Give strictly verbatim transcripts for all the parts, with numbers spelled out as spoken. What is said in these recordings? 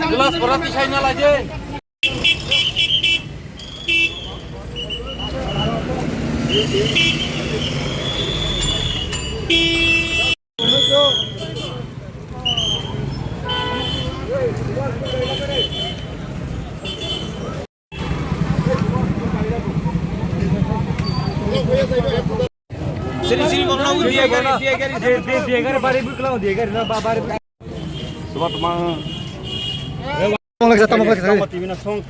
Glass pura tisai na laje. Sini, sini, bang, bang, dia gari, dia gari, dia, dia, dia gari, bari buklau, dia gari, na, ba, bari. Subat mang. Tamo lagi, tamo lagi, tamo. Song,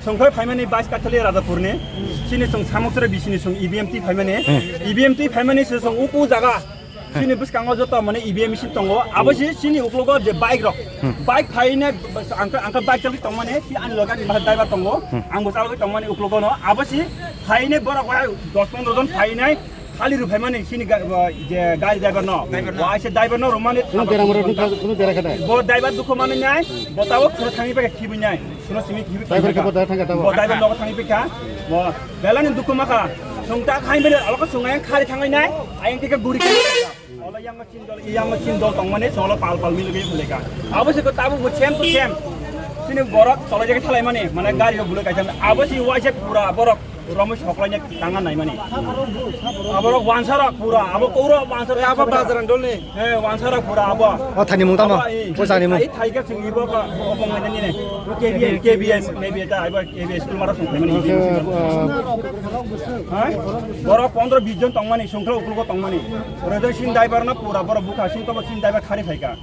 song koi phaimani bais kathali Radhapurni. Sini song samok sere bisini song E V M T phaimani. Hmm. E V M T phaimani se song uku jaga. Chini bwskango joto mane E V M machine tongo. Abo si chini uklogo je bike rok. Hmm. Bike phaine angka, angka bike chali tongmane si ani loge ani driver tongo. Hmm. Ang bo chali tongmani uklogo no. Abo si phaine borok wai dos pondro jon phainai khali rw phaimani chini ga-, je gari driver no. Driver no. Wai se driver no romani. Kuno bera mora, kuno, kuno bera khada. Bo driver dukho mani nai. Bo tabo khoro thangni pake khibi nai. Suno simi khibi. Driver ke bo driver thangka tabo. Bo driver nogo thangni pika. Bo belani dukho maka. Sungta khain bele aloko sungai khari thangai nai. Ayang tika guri kai. Ola yang Chin dol, yang Chin dol tongmani, solo pal pal mili gaya phalika. Abo se ko tabu bo same to same. Sini borok tolai jaga thalai mani, mane gari rok bulai kaisa. Abo si waise pura borok romo soklai nya tanga nai mani. Abo rok wansa rok pura, abo koro wansa rok. Abo bazaran dol ni. He, wansa rok pura abo. O thani mung tamo? Abo, eh, o thani mung. Ai thai ka sing ibo ka, obong nai ni ne. K B S, K B S, K B S ta, abo K B S school mara sung mani. Oke, uh, Ha? Borok pondro bis jon tongmani, sungkha uklugo tongmani. Rwjak sini driver no pura borok bukha sini tobo sini driver khari phaika.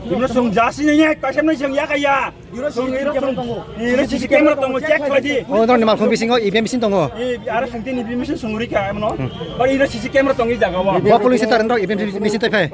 Ino sung jasi ni ye, kasem ni sung ya kaya. Sung iro sung, iro C C camera tongo, check khlai di. O, nang ni malkhung bisingo E V M machine tongo. E, ara sung tini E V M machine sung rika, emno. Hmm. Bari iro C C camera tongi jaga wa. Bo polling center ni rok E V M machine tai phai.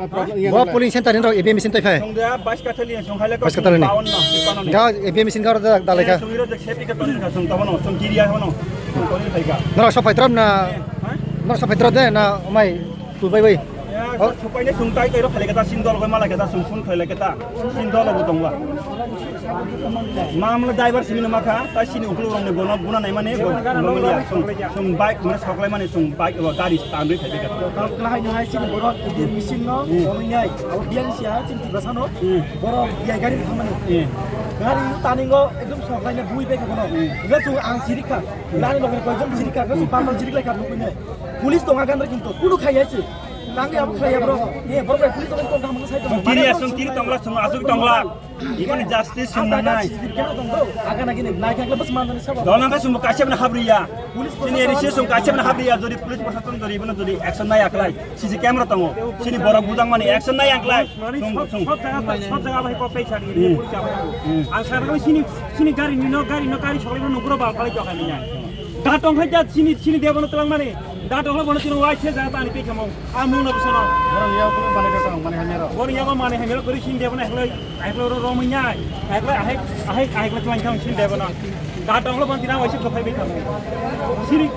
Bo polling center ni rok E V M machine tai phai. Sung da bas kathali, sung khaile ko Bas kathali ni. Bawan na, tipan ni. Ga E V M machine ga da, da leka. Sung iro de safety ka tongi ka sung tabano, sung kiri ya hono. Sung tongi phaika. Nara sa phai trap na. Ha? Nara sa phai trap de na, omai. Tu bai bai. Ya, oh. Supaini sung tai kairo khali kata sin dol koi mala kata sung sun khali kata sin dol bo tongwa. Mamla driver simi no makha, ta sini uklu rong ni bono buna nai mani bo, bo ya, sung, sung bike mane saklai mani sung bike bo gari stand ri khali kata. Kla hai no hai sini bono idir machine no, hmm, bono ngai. Abo biang sia chin tiba sano. Hmm. Bono biang gari thang mani. Hmm. Gari taningo ekdom saklai na bui beke bono. Hmm. Ga sung ang sirikha. Lani loge koi jom sirikha, ga sung pamang sirik lai kha nukui nai. Police tonga gandra kintu kunu khai ya si. Tangwi abo khlaiya bro. Ye, bro, bro, police tong tong tong sai tong. Kiri asung kiri tongla sung asuk tongla. Ikoni justice sung nanai. Aga na gini nai khakla bas man sabo. Dona ka sung kache na habriya. Police tini eri se sung kache na habriya jodi police proshashon jodi bono jodi action nai aklai. C C camera tongo. Sini borok bujang mani action nai aklai. Mani sung, sub, sung. Sub jaga, sub jaga bai kok tai sari. Hmm. Police jaga. Hmm. Ang sar kami sini, sini gari nino, gari no, gari sokli no nukro bal kali jokha ni nai. Da tong hai da sini, sini debo no tlang mani. Da tong lo bono tino wai se jaga tani pe kamo. Amung no bisono. Borok ya ko mani ka tong mani hamero. Borok ya ko mani hamero kori sini debo no eklo, eklo ro ro munyai. Eklo ahai, ahai, ahai ko tlang kamo sini debo no. Da tong lo bono tino wai se ko phai pe kamo. Sini